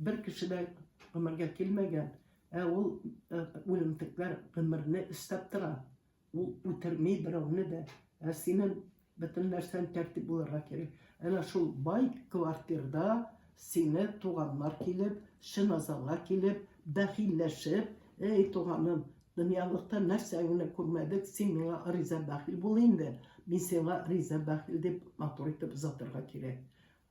Бер кеше дә гомергә килмәгән, ә ул үлемтекләр гомерне өстәп тора. Ул үтерми берәүне дә. Ә синең бөтен нәрсәң тәртип булырга кирәк. Әнә шул бай квартирда сине туганнар килеп, чыназага килеп, бәхилләшеп, Эй, туганым, дөньялыкта нәрсә генә күрмәдек, син миңа риза бәхил бул инде, мин сиңа риза бәхил дип матур итеп озатырга кирәк.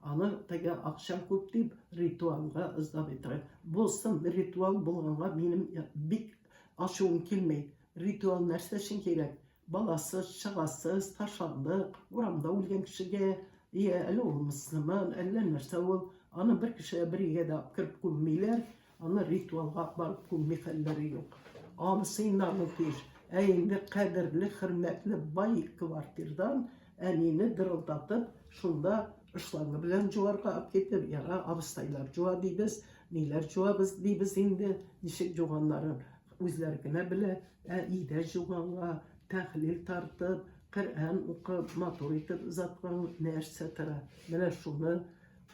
Аны теге акчам күп дип ритуалга ызлап итә. Булсын, ритуал булганга минем бик ачуым килми. Ритуал нәрсә өчен кирәк? Баласыз, чагасыз, ташландык, урамда үлгән кешегә, я әле ул мөселман, әллә нәрсә ул. Аны бер кешегә бер өйгә дә кереп күммиләр. Аны ритуалга барып күмми хәлләре юк. Анысы инде аның тиеш. Ә инде кадерле, хөрмәтле бай квартирдан әнине дырылдатып, шунда ышлангы белән җуарга алып китеп, яра абыстайлар җуа дибез, ниләр җуабыз дибез инде, ничек җуганнарын үзләре генә белә. Ә өйдә җуганга тәхлил тартып, Коръән укып, матур итеп озаткан нәрсә тора. Менә шуны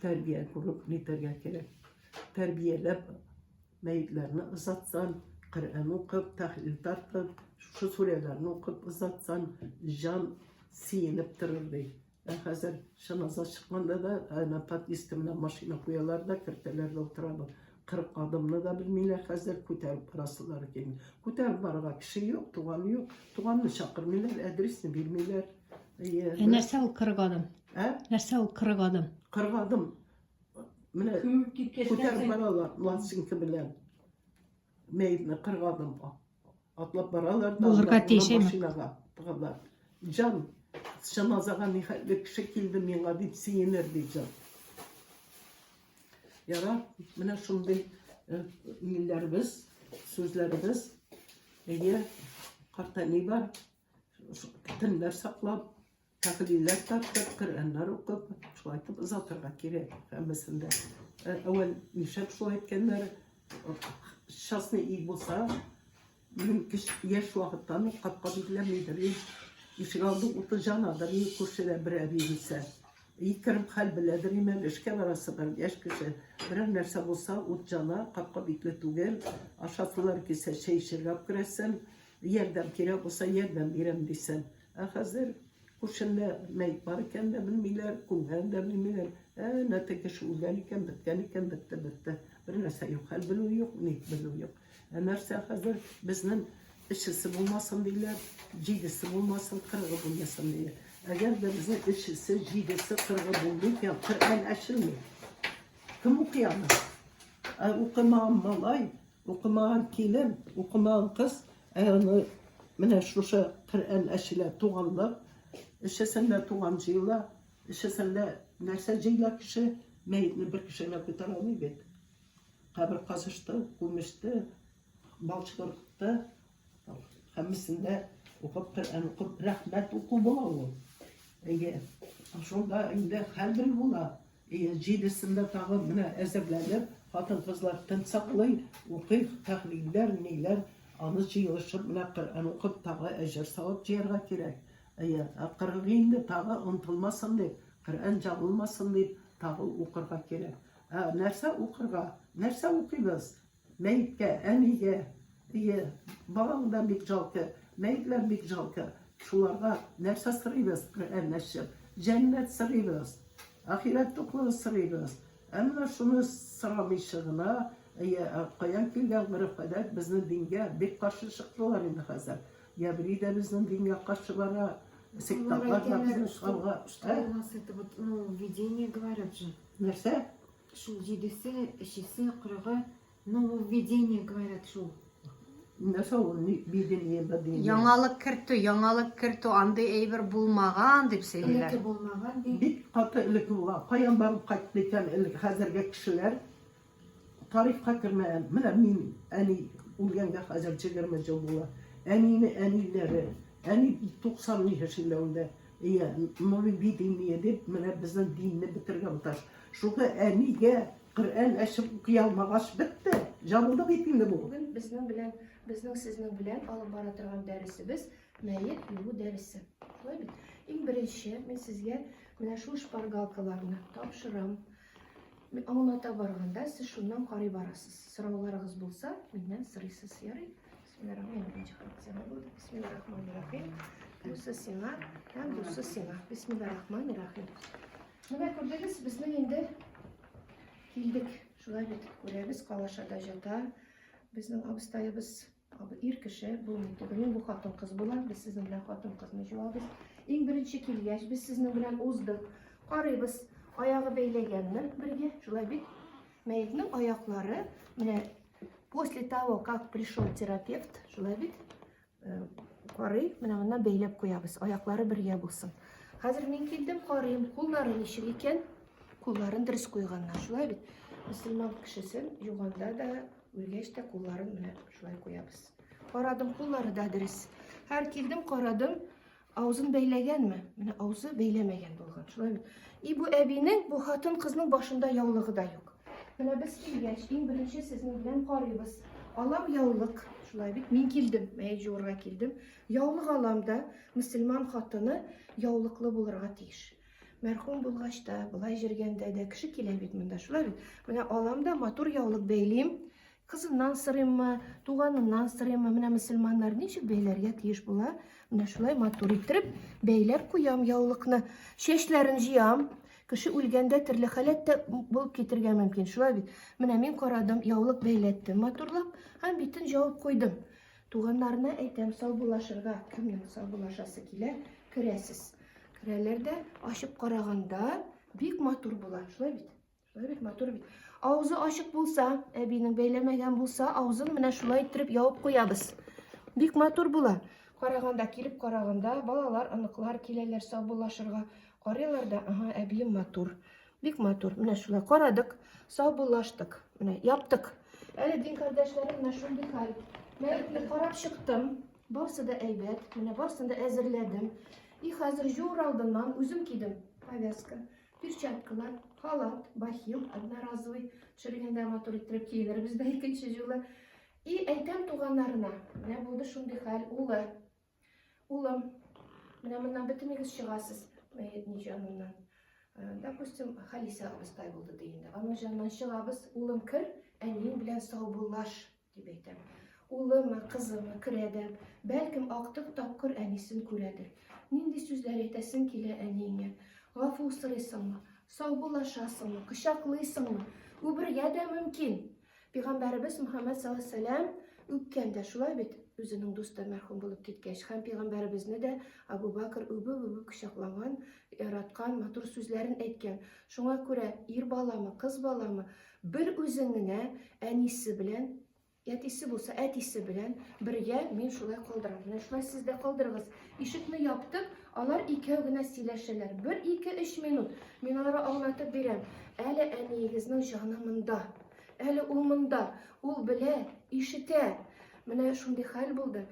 тәрбия күреп нитәргә кирәк. Тәрбияләп мәетләрне озатсан, Коръән укып, тәхлил тартып, шушы сүрәләрне укып озатсан, җан сөенеп торыр ди. Ә хәзер чыназа чыкканда да, әнә подъездка менә машина куялар да, кертәләр дә утырабыз. 40 адымны да белмиләр хәзер, күтәреп барасылар килми. Күтәреп барырга кеше юк, туган юк. Туганны чакырмыйлар, адресны бирмиләр. Ә нәрсә ул 40 адым? Ә? Нәрсә ул 40 адым? 40 адым. Менә күтәреп баралар лансинка белән. Мәетне 40 адым атлап баралар да Булырга тиеш машинага тыгалар. Җан җеназага нихәтле кеше килде миңа дип сөенер ди җан. Ярар, менә шундый э, ниләребез, сүзләребез. Әйе, картәни бар. Төннәр саклап, Тәкъдирләр тартып, Коръәннәр укып, шулай итеп озатырга кирәк һәммәсен дә. Ә, әүвәл нишләп шулай әйткәннәр? Частный өй булса, мин кеш, яшь вакыттан ук капка бикләмидер, ишек алды уты җанадыр, күршедә бер әби үлсә. Өй кереп хәл беләдер имән, эшкә барасы бар, яшь кеше. Берәр нәрсә булса, ут җана, капка бикле түгел. Ашасылар килсә, чәй эчәргә алып керәсен. Ярдәм кирәк булса, ярдәм бирәм дисен. Ә хәзер күршемдә мәет бар икән дә белмиләр, күмгән дә белмиләр. Әнә теге кеше үлгән икән, беткән икән, бетте, бетте. Бер нәрсә юк, хәл белү юк, ни белү юк. Ә нәрсә хәзер безнең өчесе булмасын диләр, җидесе булмасын, кырыгы булмасын диләр. Әгәр дә безнең өчесе, җидесе, кырыгы булмый икән, Коръән әчелми. Кем укый аны? Ә укымаган малай, Укымаган килен, укымаган кыз, ә аны менә шушы Коръән әчелә туганлык, өчесендә туган җыела, өчесендә нәрсә җыела кеше, мәетне бер кеше генә күтәрә алмый бит. Кабер казышты, күмеште, балчык ыргытты, һәммәсендә укып, Коръән укып, рәхмәт уку була ул. Әйе, шунда инде хәл бер була. Ие, җидесендә тагы менә әзерләнеп, хатын-кызлар тын саклый, укый, тәхлилләр, ниләр, аны җыелышып менә Коръән укып тагы әҗер-савап җыярга кирәк. Ие, ә кырыгы инде тагы онытылмасын дип, Коръән җабылмасын дип тагы укырга кирәк. Ә нәрсә укырга? Нәрсә укыйбыз? Мәеткә, әнигә, ие, балаң да бик жалко, мәетләр бик жалко. Шуларга нәрсә сорыйбыз, Коръән ачып? Җәннәт сорыйбыз, ахирәт туклыгы сорыйбыз. Ә менә шуны сорамыйча гына, ие, каян килгән гореф-гадәт безнең дингә бик каршы чыктылар инде хәзер. Ябри дә безнең дингә каршы бара, сектантлар да безнең Что, что у нас это вот, ну, введение говорят же. Нәрсә? Шул җидесе, өчесе, кырыгы, нововведение говорят шул. Нәрсә ул введение, введение? Яңалык кертү, яңалык кертү, андый әйбер булмаган дип сөйлиләр. Элекке булмаган ди. Бик каты элекке булган. Каян барып кайтты икән элек хәзерге кешеләр? Тарихка кермәгән. Менә мин әни үлгәнгә хәзер 20 ел була. Әнине әниләре, әни 90 яшендә үлде. Ия, нововведение дип менә безнең динне бетергән таш. Шуны әнигә Коръән ачып укый алмагач, бетте. Җабылды бит инде бу. Бүген безнең белән, безнең сезнең белән алып бара торган дәресебез мәет юу дәресе. Шулай бит? Иң беренче мин сезгә менә шул шпаргалкаларны тапшырам. Мин аңлата барганда сез шуннан карый барасыз. Сорауларыгыз булса, миннән сорыйсыз. Ярый? Бисмиллахиррахманиррахим. Бисмиллахиррахманиррахим. Бусы сиңа һәм бусы сиңа. Бисмиллахиррахманиррахим. Менә күрдегез, безнең инде килдек. Шулай бит күрәбез, калашада җата. Безнең абыстаебыз ир кеше булмый түгел. Бу хатын-кыз була. Без сезнең белән хатын-кызны җуабыз. Иң беренче килгәч, без сезнең белән уздык. Карыйбыз, аягы бәйләгәнме бергә? Шулай бит. Мәетнең аяклары менә после того, как пришел терапевт, шулай бит, э, карый, менә моннан бәйләп куябыз, аяклары бергә булсын. Хәзер мин килдем, карыйм, куллары ничек икән? Кулларын дөрес куйганнар, шулай бит. Мөселман кешесен юганда да, үлгәч тә кулларын менә шулай куябыз. Карадым, куллары да дөрес. Һәр килдем, карадым, Авызын бәйләгәнме? Менә авызы бәйләмәгән булган. Шулай бит. И бу әбинең, бу хатын кызның башында яулыгы да юк. Менә без килгәч, иң беренче сезнең белән карыйбыз. Алам яулык. Шулай бит. Мин килдем, мәет җуырга килдем. Яулык алам да, мөселман хатыны яулыклы булырга тиеш. Мәрхүм булгач та, болай җиргәндә дә кеше килә бит монда, шулай бит. Менә алам да матур яулык бәйлим. Кызыннан сорыйммы, туганыннан сорыйммы, менә мөселманнар ничек бәйләргә тиеш була? Менә шулай матур иттереп бәйләп куям яулыкны. Чәчләрен җыям. Кеше үлгәндә төрле халәттә булып китергә мөмкин, шулай бит. Менә мин карадым, яулык бәйләттем матурлап һәм битен җавып куйдым. Туганнарына әйтәм, саубуллашырга, кемнең саубуллашасы килә, керәсез. Керәләр дә, ачып караганда бик матур була, шулай бит. Шулай бит, матур бит. Авызы ачык булса, әбинең бәйләмәгән булса, авызын менә шулай иттереп ябып куябыз. Бик матур була. Караганда, килеп караганда, балалар, оныклар киләләр саубуллашырга. Карыйлар да, ага, әбием матур. Бик матур. Менә шулай карадык, саубуллаштык. Менә яптык. Әле дин кардәшләрем менә шундый хәл. Мәетне карап чыктым. Барсы да әйбәт. Менә барсын да әзерләдем. И хәзер җуыр алдыннан үзем кидем повязка. Перчаткалар, халат, бахил одноразовый, төшергәндә матур иттереп киенербез дә икенче юлы. И әйтәм туганнарына, менә булды шундый хәл, улы, улым, менә моннан бөтенегез чыгасыз, ни җаныннан. Э, допустим, Халисә абыстай булды ди инде. Аның җаныннан чыгабыз, улым кер, әниең белән саубуллаш. Дип әйтәм. Улымы, кызымы керә дә, бәлкем, актык тапкыр әнисен күрәдер. Нинди сүзләр әйтәсең килә әниеңә? Гафу сорыйсыңмы? Саубуллашасыңмы? Кочаклыйсыңмы? Үбергә дә мөмкин. Пәйгамбәребез Мөхәммәд саллаллаһу алейһи вәсәлләм үпкән дә, шулай бит, үзенең дусты мәрхүм булып киткәч. Һәм пәйгамбәребезне дә Абу Бакр үбеп-үбеп кочаклаган, яраткан, матур сүзләрен әйткән. Шуңа күрә ир баламы, кыз баламы, Бер үзең генә әнисе белән, әтисе булса, әтисе белән бергә мин шулай калдырам. Менә шулай сез дә калдырыгыз. Ишекне яптык, алар икәү генә сөйләшәләр. Бер, ике, өч минут. Мин аларга аңлатып бирәм. Әле әниегезнең җаны монда. Әле ул монда. Ул белә, ишетә. Менә шундый хәл булды.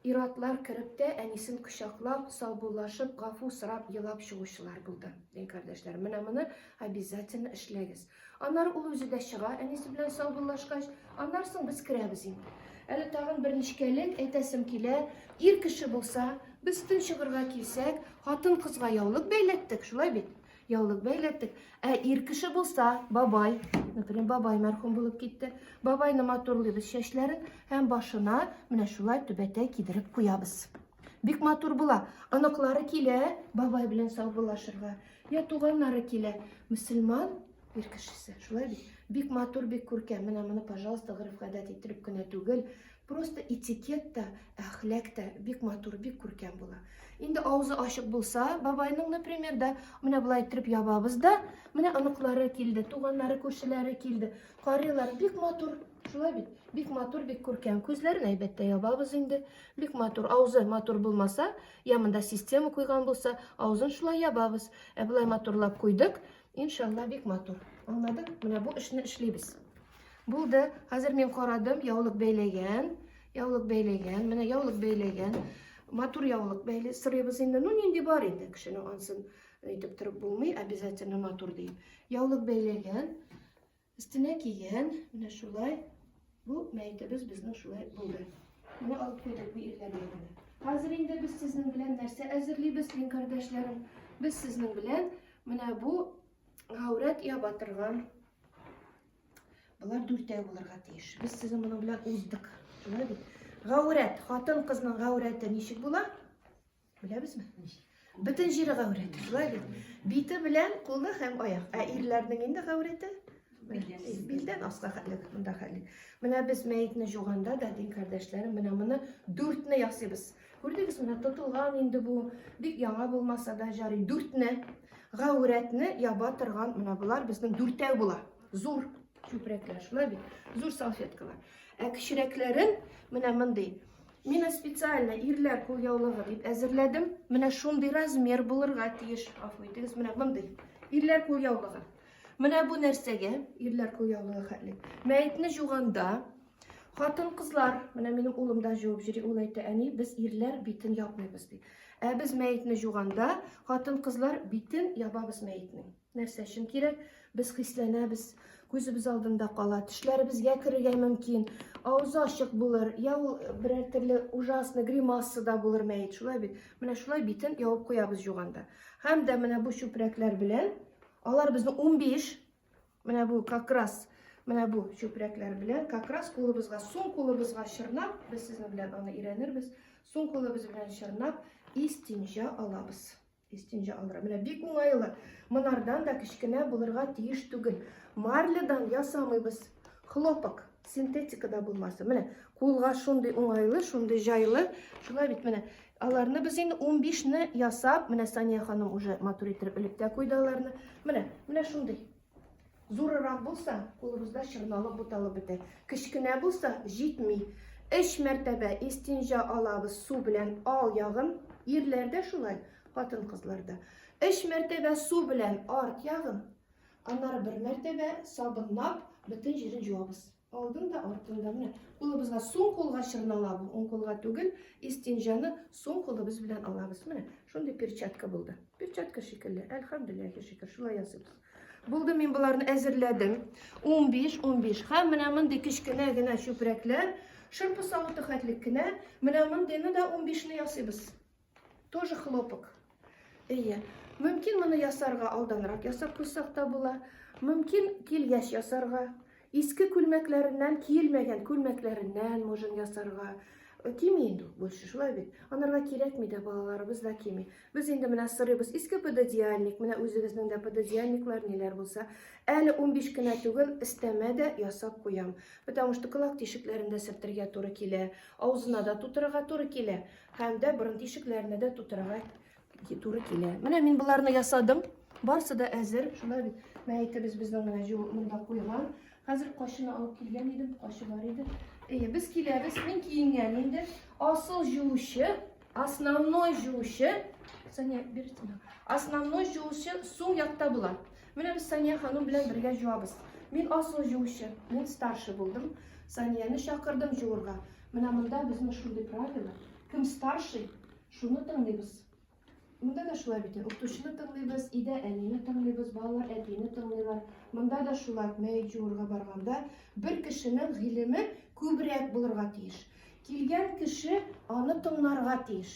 Ир-атлар кереп тә әнисен кочаклап, саубуллашып, гафу сорап, елап чыгучылар булды. Дин кардәшләр, менә моны обязательно эшләгез. Аннары ул үзе дә чыга, әнисе белән саубуллашкач, аннан соң без керәбез инде. Әле тагын бер нечкәлек әйтәсем килә. Ир кеше булса, без төн чыгырга килсәк, хатын-кызга яулык бәйләттек, шулай бит? Яулык бәйләттек. Ә ир кеше булса, бабай, например, бабай мәрхүм булып китте. Бабайны матурлыйбыз чәчләрен һәм башына менә шулай түбәтәй кидереп куябыз. Бик матур була. Оныклары килә бабай белән саубуллашырга. Я туганнары килә. Мөселман ир кешесе. Шулай бит. Бик матур, бик күркәм. Менә моны, пожалуйста, гореф-гадәт иттереп кенә түгел, просто этикет та, әхлак та бик матур, бик күркәм була. Инде авызы ачык булса, бабайның, например, да, менә болай иттереп ябабыз да, менә оныклары килде, туганнары, күршеләре килде. Карыйлар, бик матур, шулай бит? Бик матур, бик күркәм. Күзләрен әйбәттә ябабыз инде. Бик матур. Авызы матур булмаса, я монда система куйган булса, авызын шулай ябабыз. Ә болай матурлап куйдык, иншалла, бик матур. Аңладык? Менә бу эшне эшлибез. Булды. Хәзер мин карадым, яулык бәйләгән, яулык бәйләгән, менә яулык бәйләгән. Матур яулык бәйли, сорыйбыз инде. Ну, нинди бар инде, кешенең ансын әйтеп торып булмый, обязательно матур диеп. Яулык бәйләгән, өстенә кигән, менә шулай. Бу мәетебез безнең шулай булды. Менә алып куйдык бу ирләр янына. Хәзер инде без сезнең белән нәрсә әзерлибез, дин кардәшләрем? Без сезнең белән менә бу гаурәт яба торган. Болар дүртәү булырга тиеш. Без сезнең моның белән уздык. Шулай бит? Гаурәт, хатын-кызның гаурәте ничек була? Беләбезме? Бөтен җире гаурәт. Шулай бит? Бите белән кулы һәм аяк. Ә ирләрнең инде гаурәте билдән аска хәтле, монда хәтле. Менә без мәетне жуганда да, дин кардәшләрем, менә моны дүртне ясыйбыз. Күрдегез, менә тотылган инде бу, бик яңа булмаса да жарый. Дүртне, гаурәтне яба торган менә болар безнең дүртәү була. Зур чүпрәкләр, шулай бит? Зур салфеткалар. Ә кечерәкләрен менә мондый. Мин специально ирләр кулъяулыгы дип әзерләдем. Менә шундый размер булырга тиеш. Гафу итегез, менә мондый. Ирләр кулъяулыгы. Менә бу нәрсәгә ирләр кулъяулыгы хәтле. Мәетне жуганда хатын-кызлар, менә минем улым да жуып йөри, ул әйтә, әни, без ирләр битен япмыйбыз ди. Ә без мәетне жуганда хатын-кызлар битен ябабыз мәетнең. Нәрсә өчен кирәк? Без хисләнәбез, күзебез алдында кала, тешләребезгә керергә мөмкин, авызы ачык булыр, я ул берәр төрле ужасный гримаса да булыр мәет, шулай бит. Менә шулай битен ябып куябыз жуганда. Һәм дә менә бу чүпрәкләр белән, алар безнең 15, менә бу как раз, менә бу чүпрәкләр белән как раз кулыбызга, сул кулыбызга чорнап, без сезнең белән аны өйрәнербез, сул кулыбыз белән чорнап истинҗа алабыз. Истинҗа алырга. Менә бик уңайлы. Монардан да кечкенә булырга тиеш түгел. Марледан ясамыйбыз. Хлопок, синтетика да булмасын. Менә кулга шундый уңайлы, шундый җайлы. Шулай бит менә. Аларны без инде 15-не ясап, менә Сания ханым уже матур итеп элеп тә куйды аларны. Менә, менә шундый. Зурырак булса, кулыбызда чорналып буталып бетә. Кечкенә булса, җитми. Өч мәртәбә истинҗа алабыз су белән ал ягын. Ирләр дә шулай, хатын-кызлар да. Өч мәртәбә су белән арт ягын, аннары бер мәртәбә сабынлап бөтен җирен җуабыз. Алдын да, артын да. Менә кулыбызга сул кулга чорнала бу, уң кулга түгел. Истинҗаны сул кулыбыз белән алабыз. Менә шундый перчатка булды. Перчатка шикелле. Әлхәмдүлилләһи шөкер, шулай ясыйбыз. Булды, мин боларны әзерләдем. 15, 15. Һәм менә мондый кечкенә генә чүпрәкләр, шырпы савыты хәтлек кенә. Менә мондыйны да 15-не ясыйбыз. Тоже хлопок. Әйе. Мөмкин моны ясарга алданрак ясап куйсак та була. Мөмкин килгәч ясарга. Иске күлмәкләреннән, киелмәгән күлмәкләреннән можен ясарга. Э, кими инде ул больше, шулай бит. Анарга кирәкми дә, балаларыбыз да кими. Без инде менә сорыйбыз, иске пододеяльник, менә үзегезнең дә пододеяльниклар ниләр булса. Әле 15 кенә түгел, өстәмә дә ясап куям. Потому что колак тишекләрен дә сөртергә туры килә, авызына да тутырырга туры килә. Һәм дә борын тишекләренә дә тутырырга туры килә. Менә мин боларны ясадым. Барсы да әзер. Шулай бит. Мәетебез безнең менә җу монда куйган. Хәзер кашыны алып килгән идем, кашы бар иде. Әйе, без киләбез. Мин киенгән инде. Асыл җуучы, основной җуучы, Сания, бирсен. Основной җуучы сул якта була. Менә без Сания ханым белән бергә җуабыз. Мин асыл җуучы, мин старший булдым. Санияне чакырдым җуырга. Менә монда безнең шундый правило. Кем старший, шуны тыңлыйбыз. Монда да шулай бит. Укытучыны тыңлыйбыз, өйдә әнине тыңлыйбыз, балалар әтине тыңлыйлар. Монда да шулай, мәет җуырга барганда бер кешенең гыйлеме күбрәк булырга тиеш. Килгән кеше аны тыңларга тиеш.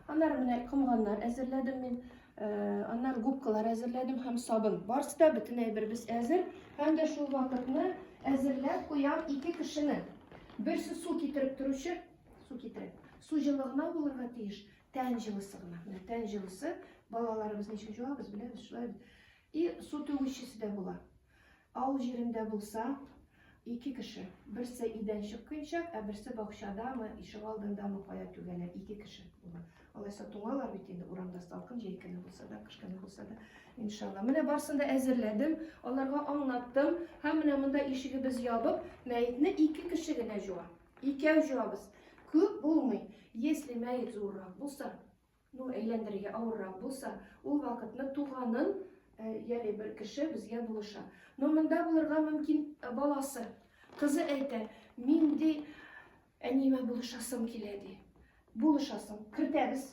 Аннары менә комганнар әзерләдем мин. Э, аннары губкалар әзерләдем һәм сабын. Барысы да бөтен әйберебез әзер. Һәм дә шул вакытны әзерләп куям ике кешене. Берсе су китереп торучы, су китерә. Су җылы гына булырга тиеш, тән җылысы гына. Менә тән җылысы, балаларыбыз ничек җуабыз, беләбез, шулай бит. И су түгүчесе дә була. Авыл җирендә булса, ике кеше. Берсе өйдән чыкканчак, ә берсе бакчадамы, ишегалдындамы, кая түгәләр, ике кеше була. Алайса туңалар бит инде, урамда салкын, җәй көне булса да, кыш көне булса да. Иншалла. Менә барсын да әзерләдем, аларга аңлаттым. Һәм менә монда ишегебез ябып, мәетне ике кеше генә җуа. Икәү җуабыз. Күп булмый. Если мәет зуррак булса, ну, әйләндерергә авыррак булса, ул вакытны туганын э, яли бер кеше безгә булыша. Но монда булырга мөмкин э, баласы. Кызы әйтә, мин ди, әниемә булышасым килә ди. Булышасың, кертәбез.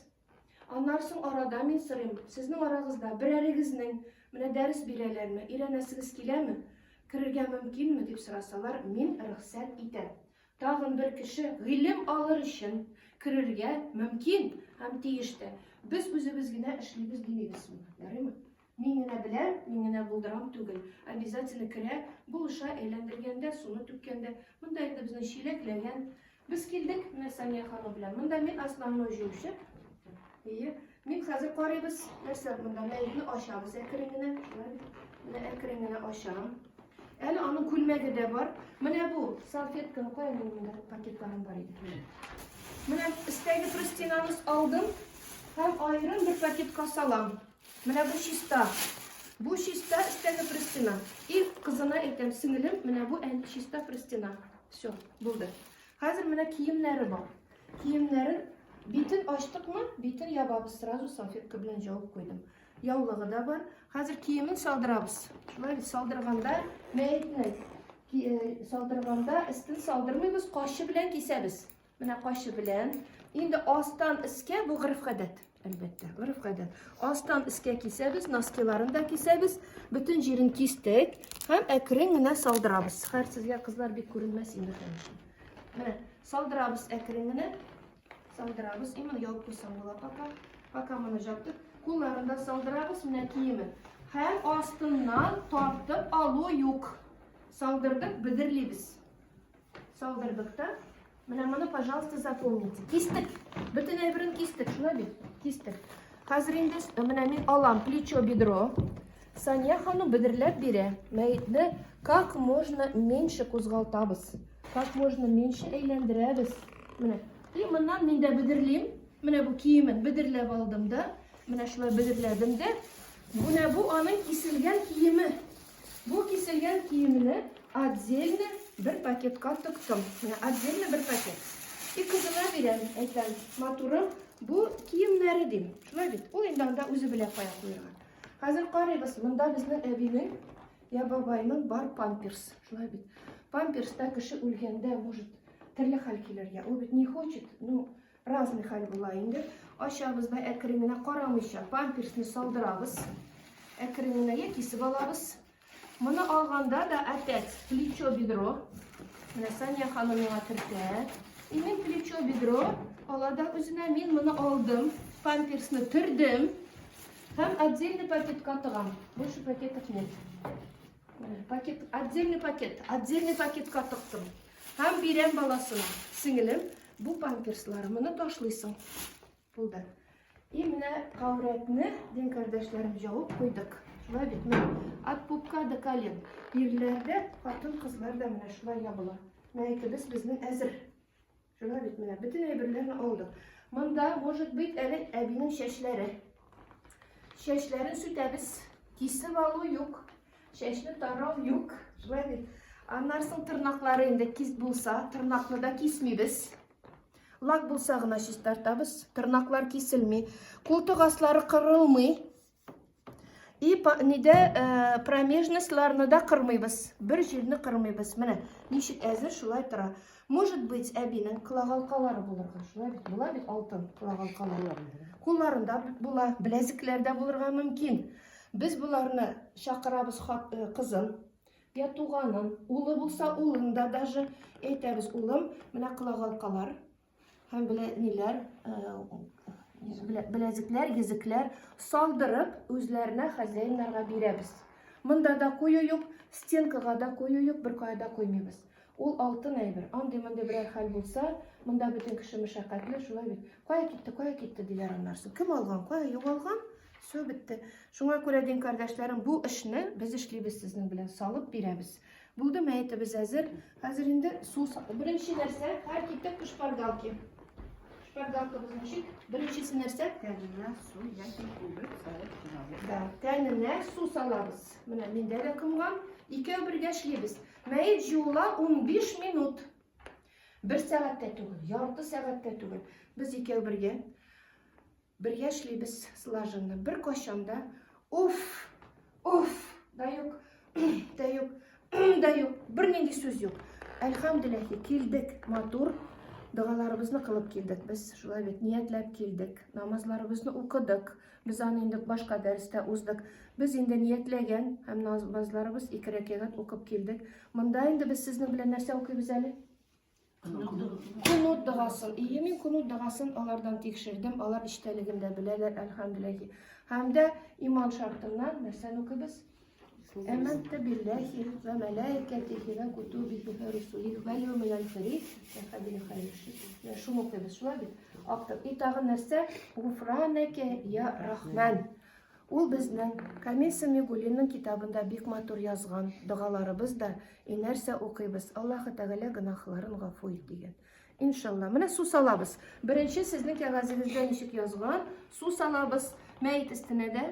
Аннан соң арада мин сорыйм, сезнең арагызда берәрегезнең менә дәрес бирәләрме, өйрәнәсегез киләме, керергә мөмкинме дип сорасалар, мин рөхсәт итәм. Тагын бер кеше гыйлем алыр өчен керергә мөмкин һәм тиеш тә. Без үзебез генә эшлибез димибез моны, ярыймы? Мин генә беләм, мин генә булдырам түгел. Обязательно керә, булыша, әйләндергәндә, суны түккәндә. Монда инде безнең чиләк, ләгән. Без килдек, менә Сания ханым белән. Монда мин основной җыючы. Ие. Мин хәзер карыйбыз, нәрсә монда мәетне ачабыз әкрен генә. Шулай бит. Менә әкрен генә ачам. Әле аның күлмәге дә бар. Менә бу салфетканы кая мин монда пакетларым бар иде. Менә өстәге простынаны алдым һәм аерым бер пакетка салам. Менә бу чиста. Бу чиста өстәге простына. И кызына әйтәм, сеңелем, менә бу әни чиста простына. Все, булды. Хәзер менә киемнәре бар. Киемнәрен битен ачтыкмы, битен ябабыз сразу салфетка белән җавып куйдым. Яулыгы да бар. Хәзер киемен салдырабыз. Шулай бит салдырганда мәетне э, салдырганда өстен салдырмыйбыз, кашы белән кисәбез. Менә кашы белән. Инде астан өскә бу гореф-гадәт, әлбәттә, гореф-гадәт. Астан өскә кисәбез, носкиларын да кисәбез, бөтен җирен кистек һәм әкрен генә салдырабыз. Хәер, сезгә кызлар бик күренмәс инде, конечно. Менә салдырабыз әкрен генә. Салдырабыз. И моны ябып куйсаң була пока. Пока моны жаптык. Кулларын да салдырабыз, менә киемен. Һәм астыннан тартып алу юк. Салдырдык, бедерлибез. Салдырдык та. Менә моны, пожалуйста, запомните. Кистек. Бөтен әйберен кистек, шулай бит? Кистек. Хәзер инде менә мин алам плечо, бедро. Сания ханым бедерләп бирә. Мәетне как можно меньше кузгалтабыз. Как можно меньше әйләндерәбез. Менә. И моннан мин дә бедерлим. Менә бу киемен бедерләп алдым да. Менә шулай бедерләдем дә. Менә бу аның киселгән киеме. Бу киселгән киемне отдельно бер пакетка тыктым. Менә отдельно бер пакет. И кызыма бирәм, әйтәм, матурым, бу киемнәре дим. Шулай бит. Ул инде анда үзе белә кая куярга. Хәзер карыйбыз, монда безнең әбинең я бабайның бар памперс. Шулай бит. Памперста кеше үлгәндә может төрле хәл килергә. Ул бит не хочет, ну, разный хәл була инде. Ачабыз да әкрен генә карамыйча памперсны салдырабыз. Әкрен генә я кисеп алабыз. Моны алганда да опять плечо бедро. Менә Сания ханым миңа төртә. И мин плечо бедро ала да үзенә мин моны алдым. Памперсны төрдем. Һәм отдельный пакетка тыгам. Больше пакетов нет. Пакет, отдельный пакет, отдельный пакетка тыктым. Һәм бирәм баласына. Сеңелем, бу памперслар, моны ташлыйсың. Булды. И менә каурәтне, дин кардәшләрем, җавып куйдык. Шулай бит, менә от пупка до колен. Ирләр дә, хатын-кызлар да менә шулай ябыла. Мәетебез безнең әзер. Шулай бит, менә бөтен әйберләрне алдык. Монда, может быть, әле әбинең чәчләре. Чәчләрен сүтәбез. Кисеп алу юк. Чәчне тарау юк. Шулай бит. Аннан соң тырнаклары инде кис булса, тырнакны да кисмибез. Лак булса гына чистартабыз. Тырнаклар киселми. Култык аслары кырылмый. И нидә э, промежностьларны да кырмыйбыз. Бер җирне кырмыйбыз. Менә ничек әзер шулай тора. Может быть, әбинең колак булырга. Шулай бит була бит алтын колак алкалары. Кулларында була, беләзекләр дә булырга мөмкин. Без боларны чакырабыз хат, э, кызын, я туганын, улы булса улын да даже әйтәбез, улым, менә колак алкалар һәм белә ниләр, э, беләзекләр, йөзекләр салдырып үзләренә хозяиннарга бирәбез. Монда да кую юк, стенкага да кую юк, бер кая да куймыйбыз. Ул алтын әйбер. Андый-мондый берәр хәл булса, монда бөтен кеше мәшәкатьле, шулай бит. Кая китте, кая китте диләр аннан соң. Кем алган, кая югалган? Все бетте. Шуңа күрә, дин кардәшләрем, бу эшне без эшлибез сезнең белән, салып бирәбез. Булды, мәетебез әзер. Хәзер инде су Беренче нәрсә, һәр киттек шпаргалки. Шпаргалкабыз ничек? Беренчесе нәрсә? Тәненә су яки күбек салып куябыз. Да, тәненә су салабыз. Менә миндә дә комган. Икәү бергә эшлибез. Мәет җуыла 15 минут. Бер сәгать тә түгел, ярты сәгать тә түгел. Без икәү бергә бергә эшлибез слаженно. Бер кайчан да уф, уф, да юк, да юк, да юк, бернинди сүз юк. Әлхәмдүлилләһ, килдек матур догаларыбызны кылып килдек. Без шулай бит ниятләп килдек, намазларыбызны укыдык. Без аны инде башка дәрестә уздык. Без инде ниятләгән һәм намазларыбыз ике рәкәгать укып килдек. Монда инде без сезнең белән нәрсә укыйбыз әле? Кунут догасын. Ие, мин кунут догасын алардан тикшердем. Алар эчтәлеген дә беләләр, әлхәмдүлилләһи. Һәм дә иман шартыннан нәрсәне укыйбыз? Әмәнтә билләһи вә мәләикәтиһи вә кутубихи вә русулихи вә яумил ахири вә хәбири хайриши. Менә шуны укыйбыз, шулай бит? Актык. И тагын нәрсә? Гуфранәкә я Рахман. Ул безнең Камил Сәмигуллинның китабында бик матур язган догаларыбыз да, и нәрсә укыйбыз, Аллаһы Тәгалә гөнаһларын гафу ит дигән. Иншалла. Менә су салабыз. Беренче сезнең кәгазегездә ничек язган, су салабыз мәет өстенә дә,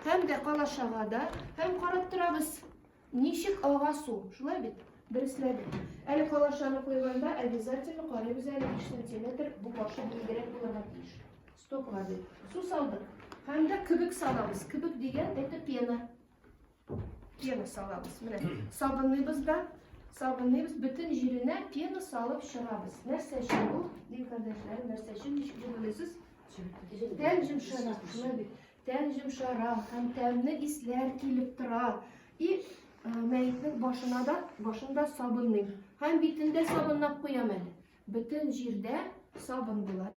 һәм дә калашага да, һәм карап торабыз. Ничек ага су, шулай бит? Дөресләдек. Әле калашаны куйганда обязательно карыйбыз әле 5 сантиметр бу башы биегрәк булырга тиеш. Сток воды. Су салдык. Һәм дә көбек салабыз. Көбек дигән это пена. Пена салабыз. Менә сабынлыйбыз да, сабынлыйбыз, бөтен җиренә пена салып чыгабыз. Нәрсә өчен бу? Дин кардәшләрем, нәрсә өчен? Ничек дип уйлыйсыз? Тән йомшара, шулай бит. Тән йомшара һәм тәмле исләр килеп тора. И мәетнең башына да, башын да сабынлыйм. Һәм битен дә сабынлап куям әле. Бөтен җирдә сабын була.